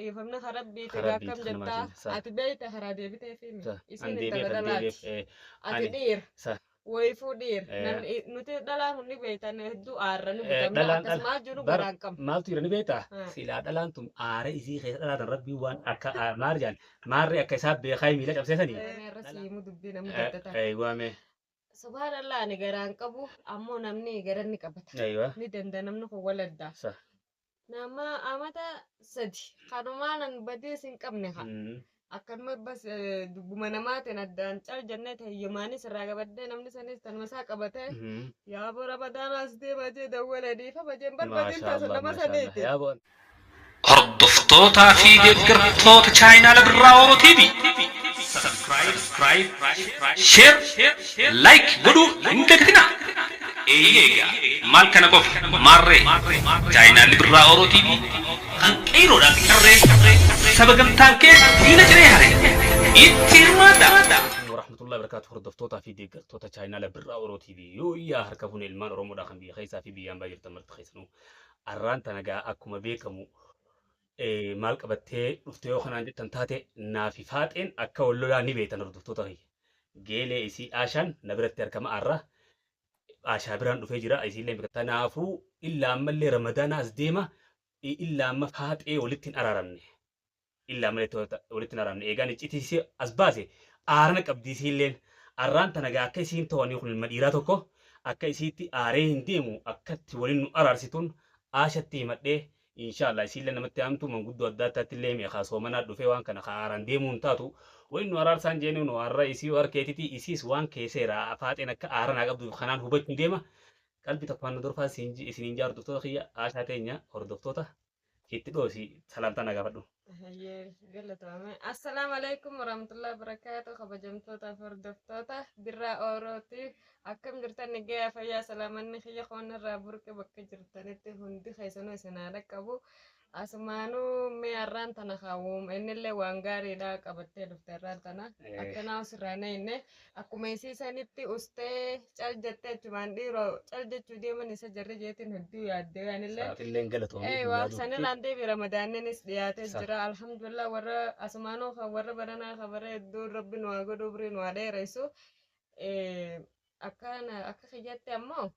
Dhiifamni karaa rabbiiti. Karaa Akkam rabbiiti, kanuma jettaa? jenna. Sa. Ati beeyta karaa deebitee fi Sa. isiin An intala deebi'eef an dhalaati. deebi'eef. Ati Ani dhiira. Sa. Wayifuu dhiira. Eh. Namni nuti dhalaan hundi beeytan hedduu aarra ni Eh, butamna. dhalaan dhala Akkasumas jiru bar garaan qabna. maaltu jira ni beektaa? Ah. Silaa dhalaan tun aara isii keessa dhalaatan rabbii waan akka maal jedhan maarree akka isaa beekaa miila cabseessanii. Kana irra siimuu dubbii namni gaddataa. Eeywaa mee. Subhaanallah, ani garaan qabu ammoo namni garan ni qabata. Eeywaa. Ni danda'a namni kun waladdaa. Sa. Nama amata 3 kanumaan an badiis hin qabne haa. Akkanuma bas dubbuma namaatiin addaan cal jennee tahiyyumaanis irraa qabadhee namni sanis tanuma isaa qabatee yaa bora madaalaas deemaa jee dawwalee dhiifama jeen barbaadin Maasha taasa Allah nama maasha Allah. saniiti. Yaa boon. Hordoftootaa fi deeggartoota chaayinaala Birraa Oro TV. Subscribe, share, like godhuu hin dagatinaa. Eeyyee egaa maal kana qofa maarree chaayinaalli Birraa Oro TV kan qeeyroodhaa fi qarree saba gamtaan kee diina ciree hare itti hirmaadhaa. Warahmatullahi wabarakatuh, hordoftootaa fi deeggartoota chaayinaala Birraa Oro TV, yoo iyyaa harka fuune ilmaan Oromoodhaa kan biyya keessaa fi biyyaan baa jirtan marti keessanuu, arraan tana gaa akkuma beekamu maal qabattee dhufte yoo kanaan jettan taate, naafi faaxeen akka wal lolaa ni beektan hordoftoota kiyya. Geelee isii Aashaan na biratti argama, arra Aashaa biraan dhufee jira isiillee bira. Kanaafuu illaa ammallee Ramadaanaa as deema illaa amma faaxee walitti hin araaramne. Illaa malee walitti hin araaramne. Eegaan iccitii isii as baase aarana qabdi isiilleen. Arraan tana gaa akka isiin to'anii kun ilma dhiiraa tokko akka isiitti aaree hin deemu akkatti waliin nu araarsituun Aashatti himadhee, inshallah isiillee namatti haamtu manguddoo adda addaatti illee hime kaa soomanaa dhufee waan kana kaa aaraan deemuu hin taatu waliin nu araarsaan jeeni nu arra isii harkeetiti isiis waan keesseera faaxeen akka aaranaa qabduuf kanaan hubachuu deema. Qalbii tokkoon nu dorfaa isiniin jaa hordoftoota kiyya. Aashaa teenya hordoftoota itti dhoosi, salaamtaa na gaafadhu. Hayyee, galatoome. Assalaamu alaikum warahmatullahi wabarakaatuh. Kabajamtoota fi hordoftoota Birraa Oorooti. Akkam jirtan? Nagaya, fayyaa, salaamanni kiyya koon irraa burqe bakka jirtanitti hundi keessanuu isin haa dhaqqabu. Asumaanuu mee har'aan tana kaawwuum innillee waan gaariidha qabattee dhufte har'aan tana. Akkanaa osirraa na akkuma isii sanitti ustee cal jettee achumaan dhiiroo cal jechuu deeman isa jarri jeetiin hedduu yaaddee anillee. Sa'aatilleen galatoomii. Eewa, sanirraan deebi ramadaanninis dhiyaatee jira. Alhamdulillah, warra asumaanuu kan warra baranaa kan bara hedduu rabbi nu haa godhu, umrii nu haa dheeressu. Akkana akka kiyyatti ammoo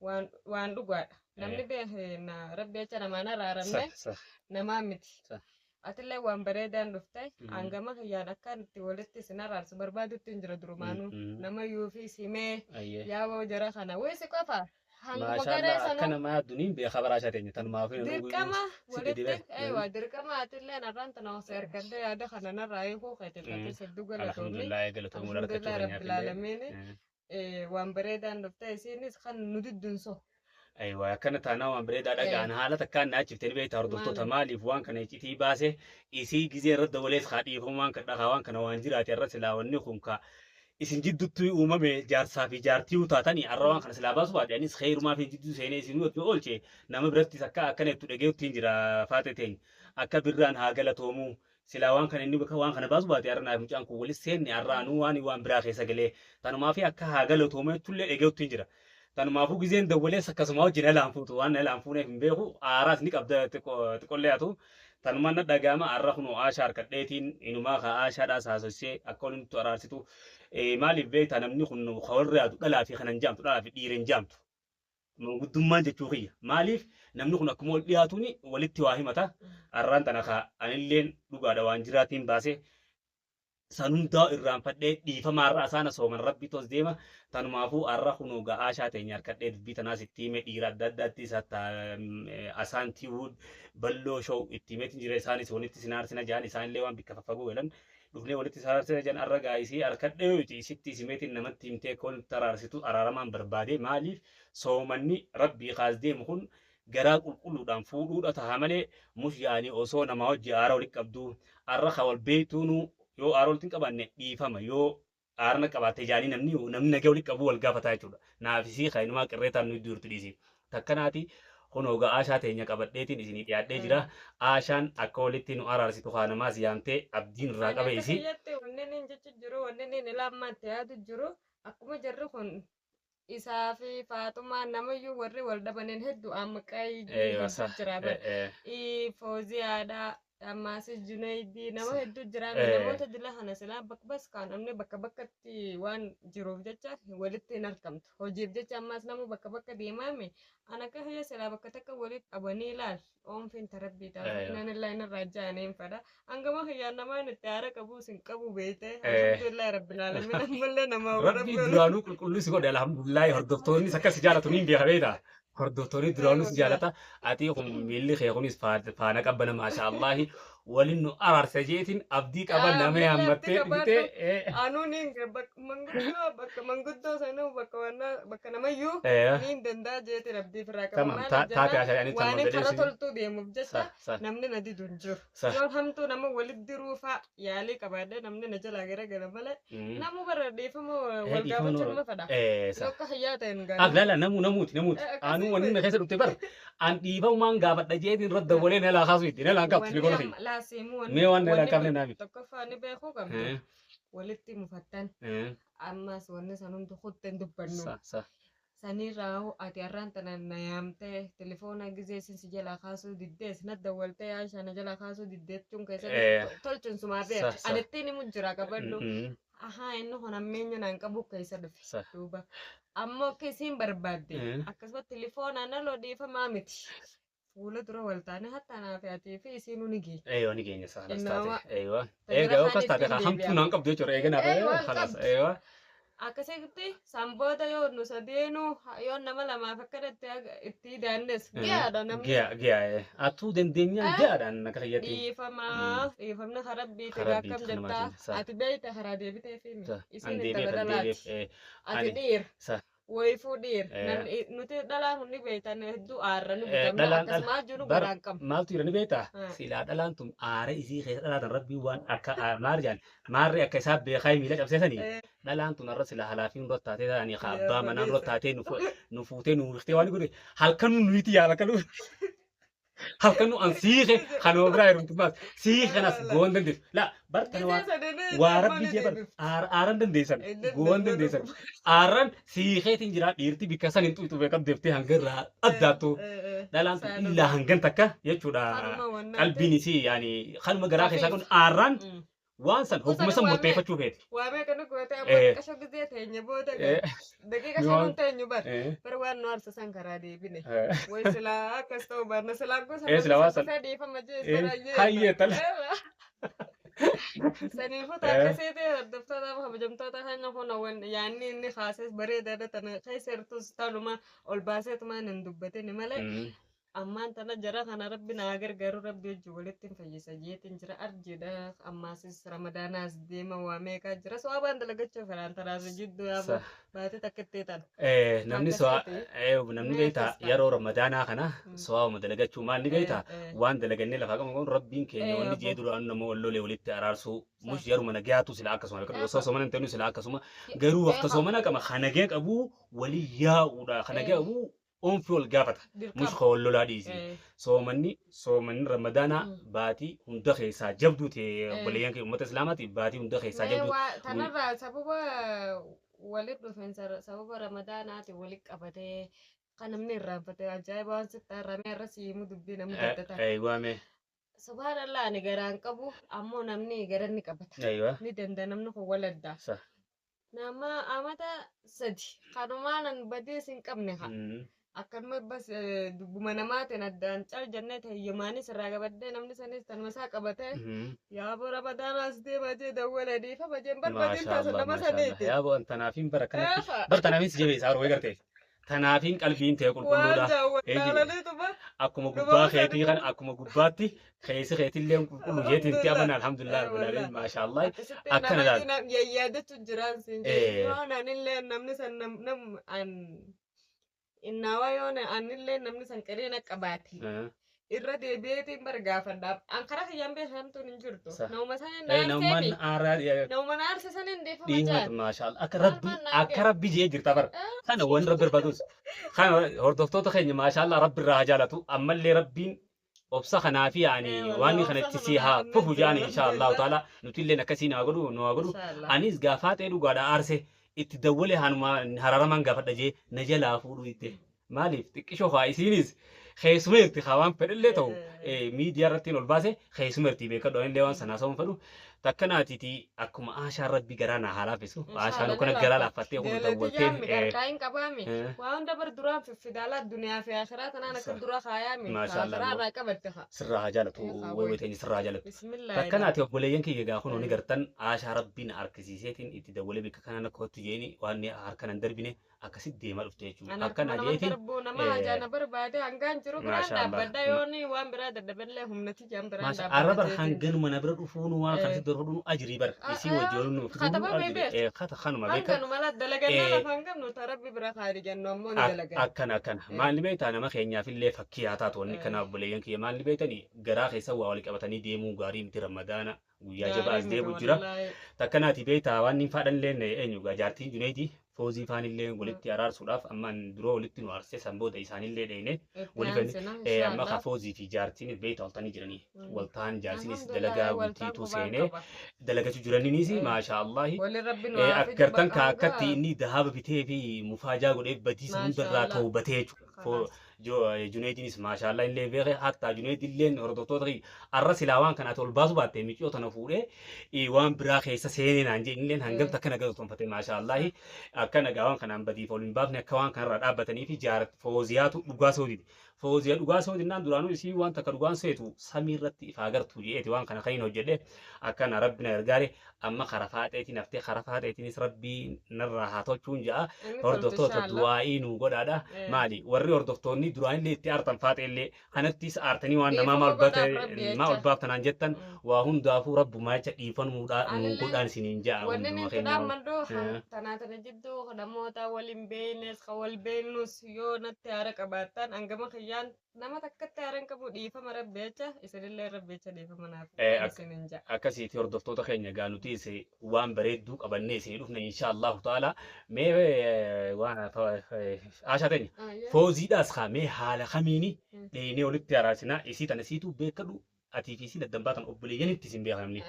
waan dhugaadha. Namni beeke na rabbi jecha namaan araaramne namaa miti. Atillee waan bareedaan dhufte, hangama kiyyaan akkaan itti walitti isin araarsu barbaadutti hin jira durumaanuu. Nama yuufis himee yaaboo jara kana wayisi qofa hanguma garee Maashaallah, akka sanuu namaa yaadduun beekaa baraashaa teenya tanumaaf dirqama si gadi walitti bahe. Eewa, dirqama atillee narraan tana osoo ergadde yaada kana narraa eeguu keetiif atis hedduu galatoomi. Alhamdulillah, galatoomuu argachuu Alhamdulillah keenyaaf rabbil illee. aalamiin, waan bareedaan dhufte, isiinis kan nu diddunso. Aywa, akkana taanaa waan bareedaa dhagaan haala takkaan na achiftee ni beektaa hordoftoota, Maali? Maaliif waan kana iccitii baase isii gizee irra dawalees haa dhiifamu waan kana dhagaa waan kana waan jiraate irra silaa wanni kun ka isin jidduutti uumame jaarsaa fi jaartii taatanii arra waan kana silaa baasu baate anis kheyrumaa fi jidduu seenee isin nutti oolche nama birattis akka akkana ittu dhageetti hin jira. Faate teenya akka birraan haa galatoomuu silaa waan kana inni waan kana baasu baate arra naaf mucaan kun walis seenne arra anuu waan biraa keessa galee tanumaa fi akka haa galatoomu jettullee dhageetti hin jira. Tanumaafuu gizeen dawwalees akkasuma wajjin alaan fuutu waan alaan fuuneef hin beeku, aaraas ni qabda xiqqollee atu. Tanumaan na dhaga'ama arra kunoo Aashaa harkadheetiin inumaa ka Aashaadhaas haasofsee akka waliin nutti araarsitu. Maaliif beektaa, namni kun ka walirra yaadu dhalaa fi kanan jaamtu dhalaa fi dhiira hin jaamtu. Manguddummaan jechuu kiyya. Maaliif namni kun akkuma wal dhiyaatuun walitti waa himata. Arraan tana ka anilleen dhugaadha waan jiraatiin baasee san hundaa irraanfadhee dhiifama har'a asaana sooman rabbi tos deema. Tanumaafuu har'a kunoo gaa Aashaa teenya harkadhee dubbii tanaas itti hime, dhiira adda addaattis hatta asaan tiwuud balloo show itti himeetiin jira. Isaanis walitti isin aarsina jedhan, isaanillee waan bikka faffagoo galan dhufnee walitti isin aarsina jedhan. Har'a gaa isii harkadhee yooti isitti isimeetiin namatti himtee akka walitti araarsitu araaramaan barbaade. Maaliif soomanni rabbii kaas deemu kun garaa qulqulluudhaan fuudhuudha taha malee mush yaani osoo namaa wajji aara walitti qabdu arra ka wal beektuunu yoo aara walitti hin qabaanne dhiifama yoo aarana qabaatte jaanii namni nagaa walitti qabu wal gaafataa jechuudha. Naaf isii kan inumaa qirreetaan nu jirtu dhiisi. Takkanaati kunoo gaa Aashaa teenya qabadheetiin isinii dhiyaadhee jira. Aashaan akka walitti nu araarsitu haa namaas yaamtee abdiin irraa Ani qabe akka isii. kiyyatti wanni inni jechu jiru, wanni inni ilaa ammaatti yaadu jiru, akkuma jarri kun isaa fi Faaxumaa namayyuu warri wal dhabaniin hedduu amma qayyii hedduu jira bara. Fooziyaadha. Ammaas Junaydii nama hedduu jira. Eh. Namoota dila kana silaa bakka bas kaan namni bakka bakkatti waan jiruuf jecha walitti hin argamtu. Hojiif jecha ammaas nama bakka bakka deemaame an akka hiyya silaa bakka takka walitti qabanii ilaal oomfiin tarabbii ta'a. Eh. Nan illaa inni irraa ja'aniin fedha. Hangama hiyyaan namaan itti aara qabuus hin qabu beekte. Eh. Alhamdulillah rabbil alamin ammallee nama Rabbii duraanuu qulqulluu si godhe alhamdulillahi hordoftoonnis akka si jaalatu niin beeka beektaa. Hordoftoonni duraanuu si jaalata. Ati kun miilli kee kunis faana qabbana maashaallahi waliin nu araarsa jeetiin abdii qaba Ah, nama miilli abdii hammattee qabaadhu. dhufte. Anuun hin manguddoo bakka manguddoo sanuu bakka wannaa bakka namayyuu ni hin danda'a jeetiin abdii ofirraa qaba. Tamam Maaliif taate jennaan haasa'anii waan tamam inni karaa jedhee toltuu deemuuf jecha namni na didu hin jiru. Yoon hamtuu nama walitti diruu fa'a yaalii qabaadhee namni na jalaa garagala malee namu bara dhiifama wal gaafachuu nama fedha. Yoo akka hayyaa ta'e hin Ah, gaafatu. lala namu namuuti namuuti. Eh, akkasii Anuu wanni na keessa dhufte bar an dhiifamumaan gaafadha jeetiin irra dawwalee na laa kaasu itti na laan qabtu Wanni ni amma laasiimuu Mee waan na laa wanni qabne naami. tokkoffaa ni beekuu qabdu walitti mufattan ammas wanni san hundi kutten dubbannu. Sa sa. Sanirraa hoo ati har'aan tana na yaamtee telefoona gizee isin si jalaa kaasuu diddees na dawwaltee Aishaa na jalaa kaasuu diddeechuun keessatti Eh. tolchuun sumaa Sa beekti. sa. Ani ittiin himu jira qabadhu. Ahaa inni kun ammeenya naan qabu keessa dhufe Sa. duuba. Ammoo akka isiin barbaadde akkasuma telefoonaan aloo dhiifamaa miti. Fuula dura wal taane hatta naa fi atii fi isiinuu ni geenya. Eeyoo ni keenya sa halas taate. Innama Eeyoo. tajira Eega yoo kaan akkas taate ittiin hamtuu deebi'a. naan qabdu jechuudha. Eega naaf Ee waan halas. qabdu. Eeyoo. Akkasitti sanboota yoo nu sadeenuu yoo nama lamaaf akkanatti itti daannes gahaadha namni. Giyaa giyaa. Atuu dandeenyaan Eh. giyaadhaan akka kiyyatti. Dhiifamaa dhiifamni karaa rabbiiti Karaa akkam rabbiiti, jettaa kanamaatiin, sa. ati beeyta karaa deebitee fi Sa. isiin An deebiif intala an deebiif. dhalaati ati Ani dhiira sa. wayifuu dhiira Eh. namni nuti dhalaan hundi beeytan hedduu aarra ni Eh, butamna dhalaan dhala akkasumaa jiru bar garaan qabna. maaltu jira ni beektaa? Ah. Silaa dhalaan tun aara isii keessa dhalaatan rabbii waan akka maal jedhan maarree akka isaa beekaa miila cabseessanii Eh. dhalaan tun har'a silaa halaafiin dura taatee ta'anii Yaa abbaa manaan dura badiisa. taatee nu fuutee nu hiiktee waan godhe halkan nu nuti yaa halkan nu halkan nu an siiqe kanuma biraa heerumtu baas siiqe kanas goon dandeessu laa bar kana Gisee waan sadanii waa amma rabbii ni jee bar deebifti. aaran dandeessan Hin goon dandeessu. dandeessan aaran siiqeetiin jira dhiirti bikka san hin xuqxu beekam deeftee hanga irraa addaattu dhalaan tun Saanuma. illaa hangan takka jechuudha Kanuma wannaan qalbiin isii yaani kanuma garaa keessaa kun aarraan waan san hogguma san Gosa murteeffachuu feeti. Waamee kana gootee amma Eh. qasha gisee teenye booda Eh, daqiiqa nu shanuun waan- teenyu bar eh, bar waan nu arsa san karaa deebine. eh, Way silaa akkas ta'uu baanna silaa gosa Eh, silaa waan san- dhufee dhiifama jee eh, siraayyee. hayyee tala. Saniifuu Eh. akkasiiti hordoftoota kabajamtoota keenya kun wan yaanni inni kaases bareedaadha tana keessa jirtus tanuma ol baaseetumaan hin dubbatini malee ammaan tana jara kana rabbi naa gargaaru rabbi hojii walitti hin fayyisa jeetiin jira arjiidha ammaasis ramadaanaas deema waa meeqaa jira so'aabaan dalagachuu fedhaan tanaas jidduu yaaboo baatee takka ittee tana. Namni so'a namni Mee beektaa akkas ta'a. yeroo ramadaanaa kana Mm. so'aawuma dalagachuu maal ni beektaa Eh, eh. waan dalagannee lafaa qabu kun rabbiin keenya Eh, wanni abbo. jee duraan nama wal lolee walitti araarsuu mus Sa. yeruma nagayaatu sila akkasuma Eh, osoo soomana hin ta'inu sila akkasuma garuu Eh, waqta soomana qaba kanagee qabu walii yaa'uudha kanagee Eh. qabu oomfi wal gaafata mus Dirqama. ka wal lolaa dhiisi. Eh, Soomanni ramadaanaa Mm. baatii hunda keessaa jabduu ta'e Eh. obboleeyyan keenya uummata islaamaati baatii hunda keessaa Mee jabduu. waa tanarraa sababa walitti dhufiinsa sababa ramadaanaati walitti qabatee kan namni irraanfate ajaa'iba waan sitti haramee irra siimuu dubbii namni gaddatan. Eeywaa mee. Subhaanallah ani garaan qabu ammoo namni gara ni qabata. Eeywaa. Ni danda'a namni kun waladda. Sa. Nama amata sadi kanumaan an badees hin qabne haa. Akkanuma bas dubbuma namaatiin addaan cal jennee tayyumaanis irraa qabadhee namni sanis tanuma isaa qabatee yaaboo ramadaanaas deemaa jee dawwalee dhiifama jeen barbaadeen Maasha taasa Allah nama maasha Allah. saniiti. Yaaboo tanaafiin bara kanatti Eefa. bar tanaafiin si jabeessa haroo eegarte. Tanaafiin qalbiin ta'e Waan qulqulluudha. jaawwataalaniituma Akkuma dhuma gubbaa keetii sanii. kana akkuma gubbaatti keessi keetillee qulqullu jeetiin itti amana Alhamdulillah. alhamdulillah Eh, rabbil alamin wallahi. maasha Allah. Akkasitti Akkana namatti laal. yayyaadachuu jiraan siin jedhe. Eh. Yoo anillee namni san nam an innaawaa yoo anillee namni san qiriina qabaate. Irra deebi'eetiin bargaafadha. An karaa kiyyaan beekamtuun hin jirtu. Sa. Nama sana hin Namummaan aarseefi. aaraa Nama na aarse sana hin deeffama dhiifatu jaan. maasha Allah. Akka Maal rabbi maal naan akka ga'e? rabbi jee jirta bara. Kana waan rabbi barbaadus. Kana hordoftoota keenya maasha Allah rabbi irraa haa jaalatu. Ammallee rabbiin obsa kanaa fi yaani Eh, waan wallah kana obsa itti kana si haa naa fufu kennee jaani jira insha Allahu alhamdulillah. taala. Nuti illee akkasii naa godhu nu haa godhu. Inshallah. Anis gaafaa ta'e dhugaadha aarse itti dawwale hanuma hararamaan gaafadha jee na jalaa fuudhu itti. Maaliif xiqqishoo haa isiinis Keessuma jirti haa waan fedhallee ta'u miidiyaa irratti ol baase keessuma jirti beekadhu illee waan sanaa sababa fedhu takka naatiiti akkuma Aashaan rabbi garaa naa haa laaffisu. Aashaan akkana garaa laaffattee kun Geeletii jaammi dawwalteen qarqaa hin qabaami. Waa hunda bar duraan fiffidaalaa duniyaa fi akhiraa tanaan akka dura kaayaami. Maashaallah. Akhiraa irraa qabatte haa. Sirraa haa jaalatu Haa wayi wayi teenya sirraa haa jaalatu. Bismillah. Takka naati obboleeyyan kiyya gaa kun ni gartan Aashaa rabbiin harkisiiseetiin itti dawwalee bakka kanaan akka hottu jeeni waan harkaan hin darbine akkasitti deemaa dhufte jechuudha. Ana Akkana nama jeetiin darbuu nama hajaana barbaade hangaan jiru biraan Maashaallah. dhaabbadha yooni waan biraa dadhaballee humnati jaan biraan Maasha arra bar dhaabbadha. hanganuma na bira dhufuun waan kana sitti dhufuun ajirii bar isii wajji waliin nuuf Kataba beektu. Kata kanuma beeka. Hanganuma la dalagannaa lafa hangam nuti rabbi bira kaari jennu ammoo ni dalagan. Akkana akkana maalli beektaa nama keenyaaf illee fakkii haa taatu wanni kana obboleeyyan kiyya maalli beektanii garaa keessa waa wal qabatanii deemuu gaarii miti ramadaana guyyaa jabaa as deemu jira. Takkanaati beektaa waan hin faadhan illee eenyu gaa jaartiin Juneedi Foozii faan illee walitti araarsuudhaaf amma duroo walitti nu aarsee san booda isaanillee dheeyne waliif amma ka Foozii fi jaartiin beektaa oltanii jiranii waltaan jaarsinis dalagaa bultiituu seenee dalagachuu jiraniinis maashaa Allahi. Akkartan ka akkatti inni dahaba bitee fi mufaajaa godhee badiisa hundarraa toobatee jechuudha. Juneediinis maashaa Allah illee beeke hattaa Juneedillee hordoftoota arra silaa waan kana ol baasu baatte miciyoo tana fuudhee waan biraa keessa seenee naan jedhe illee hangam takka nagaa toonfate maashaa Allahi akka nagaa waan kanaan badiif ol hin baafne akka waan kanarraa dhaabbatanii fi Fooziyaatu dhugaa sooditi. Fooziyaa dhugaa soodinnaan duraanuu isii waan takka dhugaan seetu samii irratti ifaa agartu jeeti waan kana kan hin hojjedhe akkana rabbi na gargaare amma kara faaxeetiin haftee kara faaxeetiinis rabbii narraa haa tolchuun ja'a hordoftoota du'aa'ii nuu godhaadha maali warri hordoftoonni duraanillee itti aartan faaxeellee kanattis aartanii waan namaa maal ol baaftanaan jettan waa hundaafuu rabbumaa jecha dhiifamuudhaa nuu godhaan isiniin ja'a Wanni hunduma nuti keenya. dhaammadhu tanaa tana jidduu namoota waliin beeknes kan wal beeknus yoo natti haara qabaattan hangama kiyyaan nama takkatti haara hin qabu dhiifama rabbi jecha isinillee rabbi jecha dhiifama naaf isinin ja'a. Akkasiiti hordoftoota keenya gaa nutis waan bareedduu qabannee isinii dhufne insha Allahu ta'ala mee waan Aashaa teenya Fooziidhaas kaa mee haala kamiini dheenee walitti araarsinaa isii tana isiituu beekadhu atii fi isiin addan baatan obboleeyyanitti isin beekamni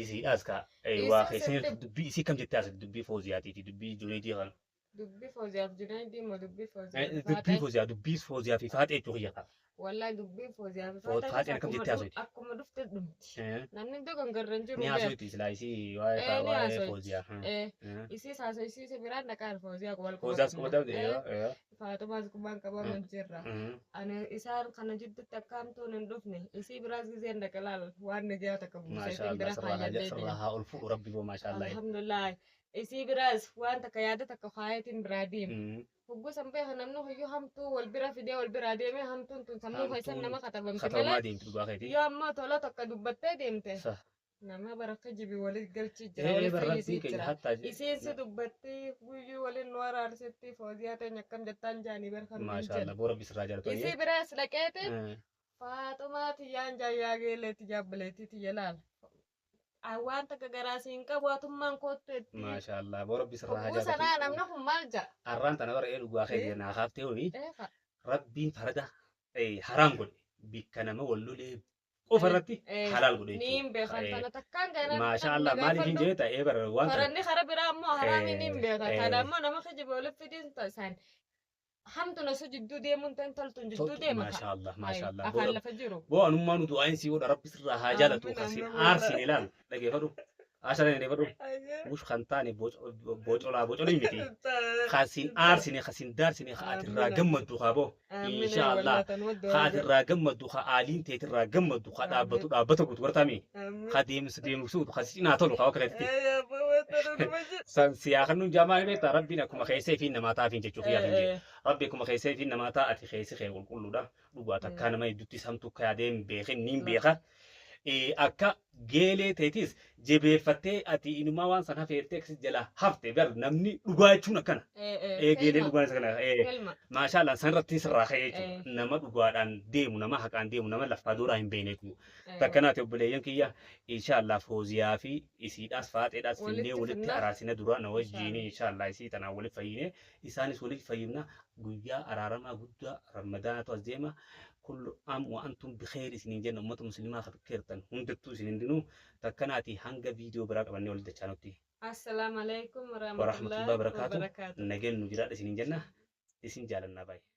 isiidhaas kaa waa keessan dubbii isii kam jettee haasofte dubbii Fooziyaatii fi dubbii Juneedii kana. Dubbii Fooziyaaf Junaydii moo dubbii Fooziyaaf Dubbii Fooziyaa dubbii Fooziyaa fi Faaxee jechuu kiyya kaa. Wallahi dubbii Fooziyaaf Faaxeen akkam jettee haasofte? Akkuma dhufte dhumti. Namni iddoo gangarra hin jiru. Ni haasofti silaa isii waa'ee Fooziyaa. Isiis haasofsiise biraan dhaqaan Fooziyaa wal Fooziyaas quba qabdi. Faaxumaas qubaan qabaman jirra. Ani isaan kana jidduutti akka hamtuun hin dhufne isii biraas gizeen dhaqa laal waan nagaa takka buuseetiin bira faayyadee deema. Sirraa haa ol fuudhu rabbi boo maashaallah. Alhamdulillah. Isii biraas waan takka yaada takka faayetiin biraa deema. Hogguu san beeka namni hoyyuu hamtuu wal bira fidee wal biraa deemee hamtuun tun sammuu keessan nama katabamte malee yoo ammoo tola takka dubbattee deemte. Nama baraka jibi walit galchi jira walit fayyisii jira. Isiin si dubbattee guyyuu waliin nu araarsetti Fooziyaa teenya akkam jettaan jaanii barkan Maashaallah boo rabbi sirraa jaalatu. Isii biraas dhaqeete Faaxumaa tiyyaan jaayyaa geeleetti jaabbaleetti tiyya laala. Waan takka garaa siin qabu hatummaan koottu itti. Maashaallah boo rabbi sirraa haa Hogguu sanaa namni kun maal ja'a? Arraan tana bara dhugaa kee naa kaaftee ho'i rabbiin farada haraam godhe bikka nama wal lolee qofa irratti halaal godhe jechuudha. Niin beekan tana takkaan ganaa. Maashaallah maaliif hin jee ta'ee bara waan kana. Faranni kara biraa ammoo haraamiin hin beekan. Kana ammoo nama kijiba walitti fidiin isaan. Hamtu na so jidduu deemuun tan toltuun jidduu deema. Maashaallah maashaallah. Afaan lafa jiru. Boo anummaa nu du'aan si godha rabbi sirraa haa jaalatu kasiin aarsiin ilaal dhageeffadhu. Aashaa dhageeffadhu. Wush kan taane bocolaa bocolii miti. Kasiin aarsine kasiin daarsine ka atirraa gammaddu haa boo. Inshaallah. Ka atirraa gammaddu ka aaliin teetirraa gammaddu ka dhaabbatu dhaabbata guutu gartaami. Ka deemsu deemsu ka cinaa tolu ka akka keetti. San siyaakannuun jaamaa beektaa rabbiin akkuma keessee fi namaa taa'afiin jechuu kiyyaaf hin jee. Rabbi akkuma keessee fi namaa ta'a ati keessi kee qulqulluudha. Dhugaa takkaa nama hedduutti samtuu akka yaadee hin beekin niin beeka. Akka geelee teetis jabeeffattee ati inumaa waan san hafeertee akkas jala hafte bar namni dhugaa jechuun akkana. Geelee dhugaan isa kana. Maashaallah san irratti sirraa ka'ee jechuudha. Nama dhugaadhaan deemu nama haqaan deemu nama laffaa duraa hin beekne jechuudha. Takkanaati obboleeyyan kiyya inshaallah Fooziyaa fi isiidhaas Faaxeedhaas finnee walitti araarsina dura na wajjiin inshaallah isii tanaan walitti fayyine isaanis walitti fayyifna guyyaa araaramaa guddaa ramadaanatu as deema. Kullu am wa antum bikhair isiniin jenna ummata muslimaa ka fikkeertan hundattuu isin hundinuu takkanaati hanga viidiyoo biraa qabannee walitti dachaanutti. Assalaamu alaikum warahmatullahi wabarakaatu. Nageen nu jiraadha isiniin jenna isin jaalannaa baay'ee.